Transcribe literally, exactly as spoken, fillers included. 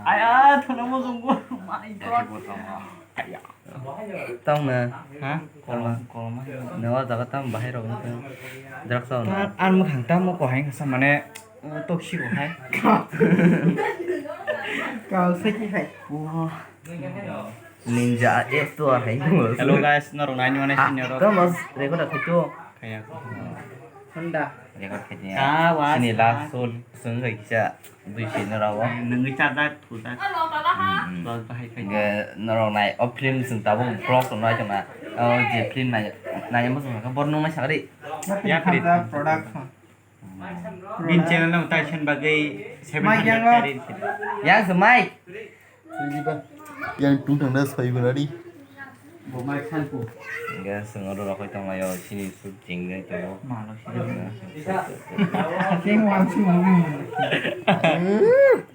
Aya, thuna mo junggo. My God. Tongna. Ha? Kolom, kolom. Nawa jaga tam bahai rok. Drugs on. Ar mukhang tam mo kohai sa mane, toksi kohai. Kau seki hai. Ninja S two R hai. Hello guys, norok nai mane senior rok. Kamas record khaito. Kaya. Honda. Record khaito. Ka wa. Sini last sol sung hai kisa dui sini rawo. Nungwi chajak thujak. Los bahai khai. Ge norok nai o film sung tabo vlog no nai tongna. O je film nai nai mo sung ka bor nung nai sagri. Ya Production. Bin channel no tai sen bagwi seven hundred ka reach. Yang se Mike. Yang tung thang da soi guna di. Bo Mike san ko. Ga sung oro rokoi tong ayo sini su jing jang to. Ma lo sini. Sing wan sing wan.